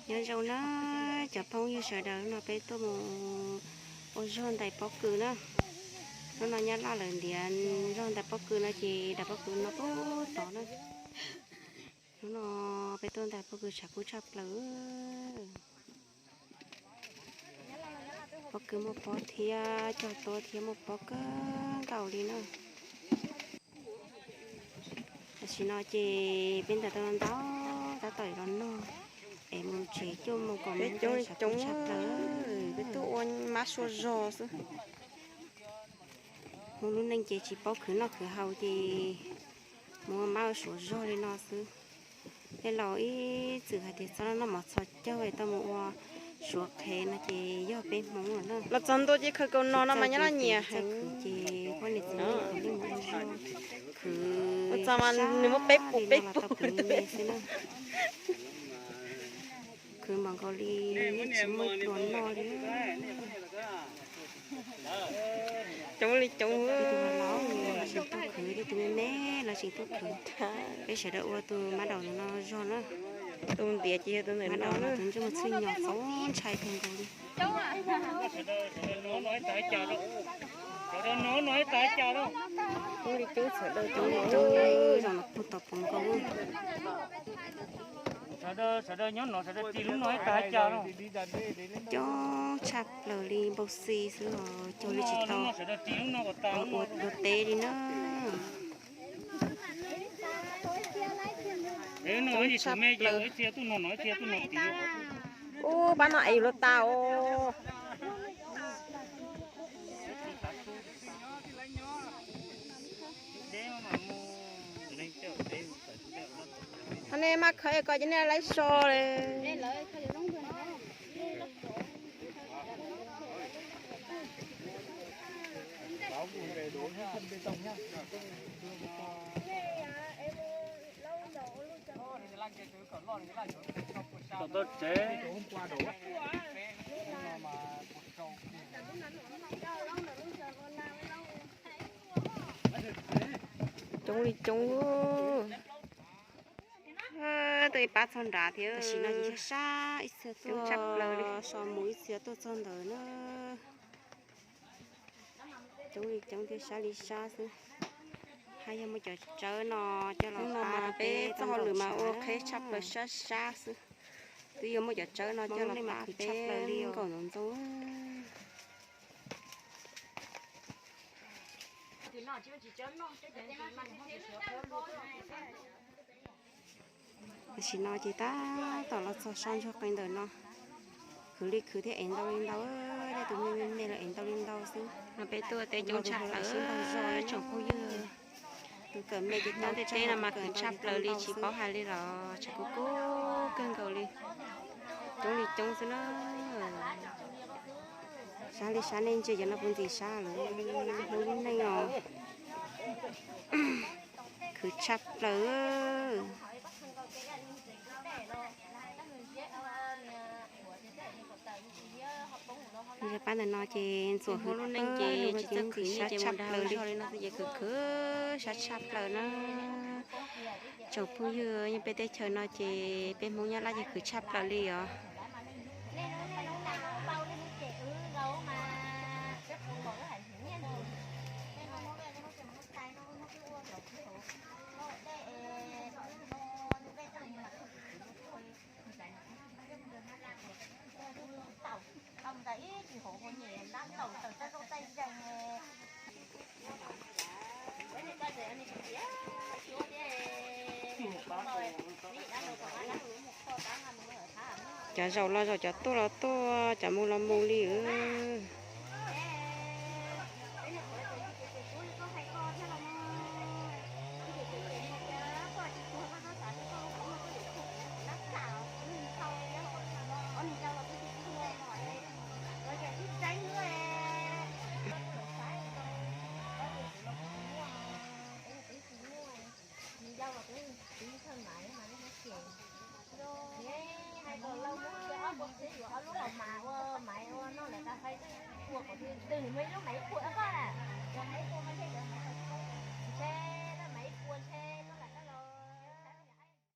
Nyob zoo na cov phooj ywg sawv daws, hnub no peb tuaj mus ua zog ntais pob kws na. Hnub no Nyab Laj lawv ntiav zog ntais pob kws no ces daim pob kws no puag tod na. Hnub no peb tuaj ntais pob kws tshav kub tshaj plaws. Pob kws muaj pob thiab cog tuab thiab muaj pob kawg nkaus li na. Tam sim no ces peb ntais tau ntau tab tom los noj es mus tsev cuaj moos kaum moos peb coob li coob tshaj plaws. Peb tuaj ua mab sua zog xwb. Hmoob lub neej ces tsis paub khwv noj khwv haus ces mus ua mab ua suav zog li no xwb. Tej laus ib txwm hais tias txhob noj mov txhos caug es tau mus ua suav qhev no ces yog peb Hmoob lawm na. Los txog ntua ces khaws kaus no no mas nyob no nyiam heev. Khwv ces poj niam txiv neej khwv li mus ua zog, khwv ua txog mas nws muab peb pum peb pum xwb na. Khwv npaum nkaus li yeej tsis muaj dua noj li. Coob li coob. Tej tus laus laus los tseem tuaj khwv, tej tus me me los tseem tuaj khwv. Peb sawv daws ua tus mab daum no zog na. Tus ntiav ces yog tus ntawm no, tus ntsej muag txwj nyom txaus ntshai kawg nkaus li. Coob li coob, sawv daws coob li coob, zaum no puag tod poob nkaus. Coob tshaj plaws li, npau xi xwb os, coob li tsis tau ua dua teb li na. Coob tshaj plaws. Ub, pab no es yus lub tas os. Ho nej maj khawb ko ces nej laib so li. Tom tau tsev. Coob li coob. Tuaj ib pab txog nrad thiab. Tam sim no ces sab sab ib txhia tuaj so mus, ib txhia tuaj txog ntawd na. Coob li coob thiab sab li sab xwb. Haj yog muaj cov tsawb no coj los pab peb txoj hauj lwm mas ua qheb tshaj plaws sab sab xwb. Twb yuav muaj cov tsawb no coj los pab peb nkaum ntxoov ntxoo. Tam sim no ces tab tom los txog sab ntsuag qees ntawm no. Khwv li khwv thiab ev ntau li ntau, tej tus me me los ev ntau li ntau xwb. No peb tuaj teb coob tshaj plaws tsoom phooj ywg. Tus kawm me ces nyob tej teb no mas khwv tshaj plaws li tsis paub hais li los tshav kub kub kawg nkaus li. Coob li coob xwb na. Sab li sab nej ntsia cov no puas ntxim sab lawm, Hmoob lub neej os. Khwv tshaj plaws. Pab ntawm no ces ntxuam Hmoob lub neej ces tsis txawj khwv nyiaj ces mus dag zog li no xwb ces khwv khwv sab tshaj plaws na. Tsoom phooj ywg, yeej peb teb chaws no ces peb Hmoob Nyab Laj ces khwv tshaj plaws li os. Cov zaum los zaum, cov tuaj los tuaj, cov mus los mus li.